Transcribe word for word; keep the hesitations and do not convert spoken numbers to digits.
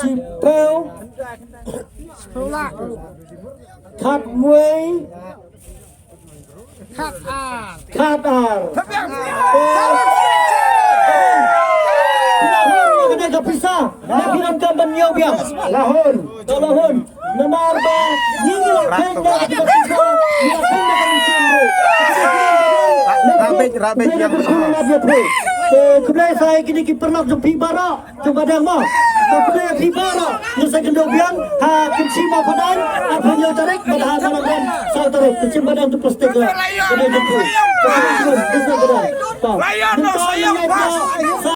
Shiphew. Shiphew lak. Khatwei. Khatar. Khatar. Phi la hun, ka dei ka pisa. Phi donkam ban ñiew biang. La hun. To la hun. Namar ba ngi ngi la kheiñ da ka pisa, ngi la kheiñ da ka pisa. Rabej, rabej, ïa phi. Te khublei sa ïa kine ki paralok jong phi baroh. Jong Badaeng mo. Ka khublei ïa phi baroh. Ngi sa kynduh biang ha Kynshi Mawphadaiñ, arphew hynñiew tarik, bad ha Malangrem saw tarik. Ka shim Badaeng tu plastik la. Ka dei jong phi. Ka dei jong phi. Ka dei jong phi. Mynta ngi ïaid noh sa